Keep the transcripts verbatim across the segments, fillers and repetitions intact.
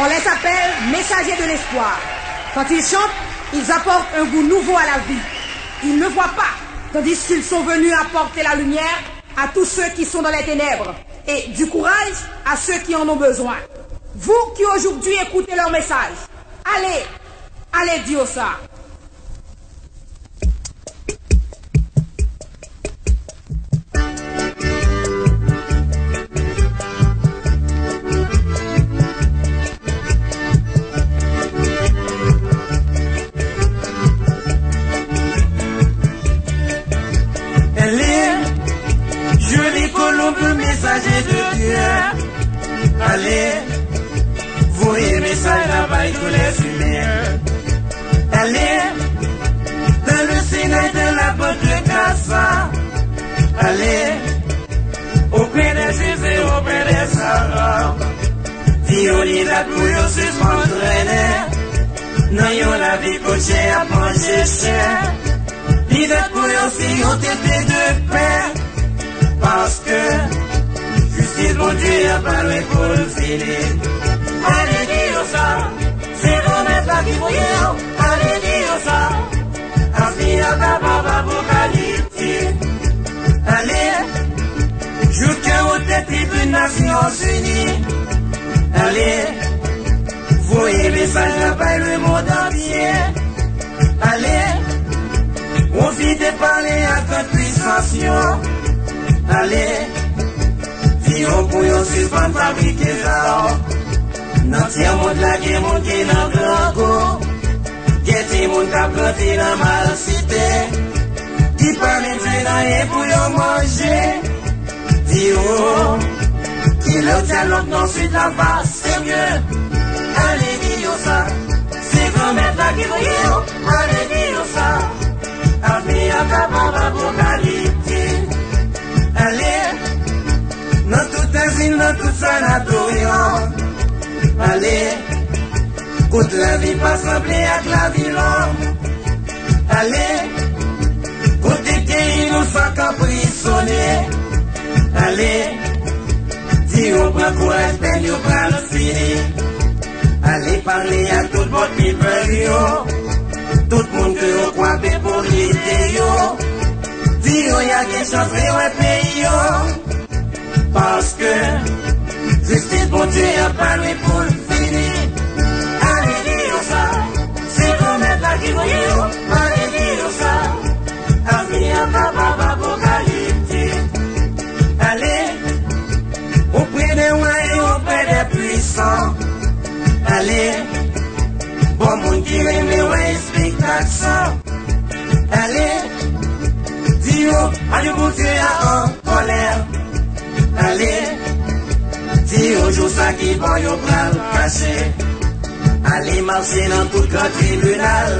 On les appelle messagers de l'espoir. Quand ils chantent, ils apportent un goût nouveau à la vie. Ils ne voient pas, tandis qu'ils sont venus apporter la lumière à tous ceux qui sont dans les ténèbres et du courage à ceux qui en ont besoin. Vous qui aujourd'hui écoutez leur message, allez, allez dire ça. Elle est jolie colombe, messager de Dieu. Allez, voyez message là-bas tous les humains. Allez, dans le Sinaï, dans la bande de Gaza. Allez, auprès des Juifs et auprès des Arabes. Di yo li dat pou yo sispann trennen nan yon lavi kot chen ap manje chen. Li dat pou yo si yon tete de pen. Paske jistis Bondye a pa lwen pou l fini. Ale di yo sa, se Granmèt la ki voye yo. Ale di yo sa, avi a kapab apokaliptik. Ale, jouk ke ou te tribin Nasyonzini. Ale, voye mesaj la bay lemonn antye. Ale, pwofite pale ak gran pwisans yo. Ale, di yo pou yo sispann fabrike zam. Nan tyèmonn la gen moun ki nan grangou. Gen timoun k ap grandi nan malsite. Ki pa menm jwenn anyen pou yo manje. Di yo, kilè dyalòg nan Sid la va serye. Ale di yo sa, se Granmèt la ki voye yo. Ale di yo sa, avni a kapab apokaliptik. Ale, nan tout azil, nan tout sanatoryon. Ale, kot lavi pa sanble ak lavi lòm. Ale, kote gen inosan k anprizone. Ale, di yo pran kouraj, pèn yo pral fini. Ale pale ak tout bòt pipèl yo. Tout moun ke yo kwape pou lide yo. Di yo y a gen chans rewè peyi yo. Paske jistis Bondye a pa lwen pou l fini. Ale di yo sa, se Granmèt la ki voye yo. Ale di yo sa, avni a kapab apokaliptik. Ale, oprè dè wa e oprè dè pwisan. Ale, bon moun ki renmen wè espektak sa. Ale, di yo, ale Bondye a an kòlè. Ale, di yo jou sa ki bò yo pral kache. Ale mache nan tout gran tribinal,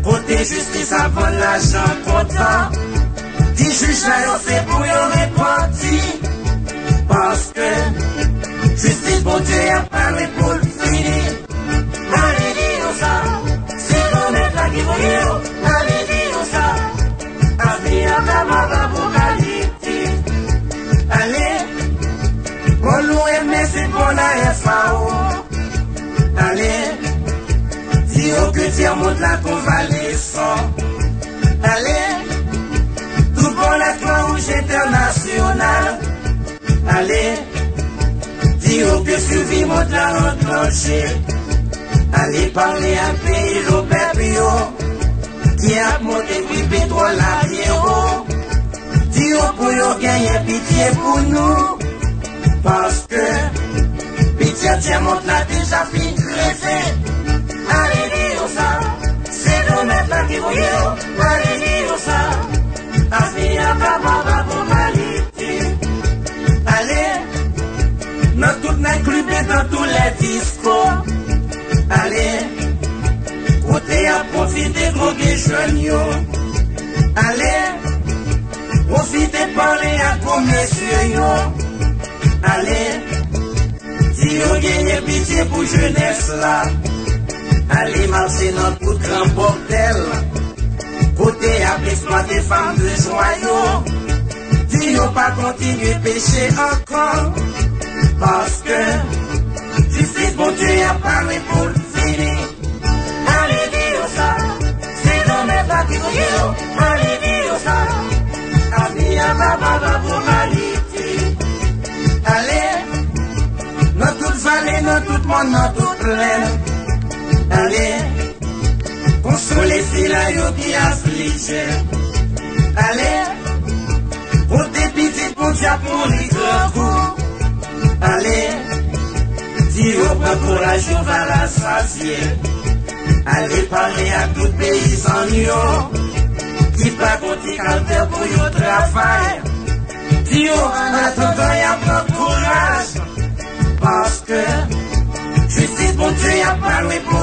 kote jistis ap vann lajan kontan. Di jij la yo se pou yo repanti. Paske jistis Bondye a pa lwen pou l fini. Ale di yo sa, se Granmèt la ki voye yo. Ale di yo sa, avni a kapab apokaliptik. Ale, bon lwen men se bon la e sa ou. Ale, di yo ke tyèmonn la konvalesan. Ale, tout bò la Kwawouj entènasyonal. Ale, di yo ke sivi mond la an danje. Ale pale ak peyi lopèp yo ki ap monte pri petwòl la byen wo. Di yo pou yo genyen pitye pou nou. Paske bidjè tyèmonn la deja fin kreze. Ale di yo sa, se Granmèt la ki voye yo. Ale di yo sa, avni a kapab apokaliptik. Ale, nan tout nèt klib e nan tout lè disko. Ale, kote y ap pwofite dwoge jèn yo. Ale, pwofite pale ak gwo mesye yo. Ale, di yo genyen pitye pou jenès la. Ale mache nan tout gran bòtèl, kote y ap eksplwate fanm de jwa yo. Di yo pa kontinye peche ankò, paske jistis Bondye Tout moun nan tout plenn. Ale, konsole sila yo ki aflije. Ale, pote pitit Bondye ap mouri grangou. Ale, di yo pran kouraj, yo va rasasye. Ale pale ak tout peyizan yo ki pa gon ti kaltè pou yo travay. Di yo, an atandan, y ap pran kouraj. Paske jistis Bondye y ap ba lwen pou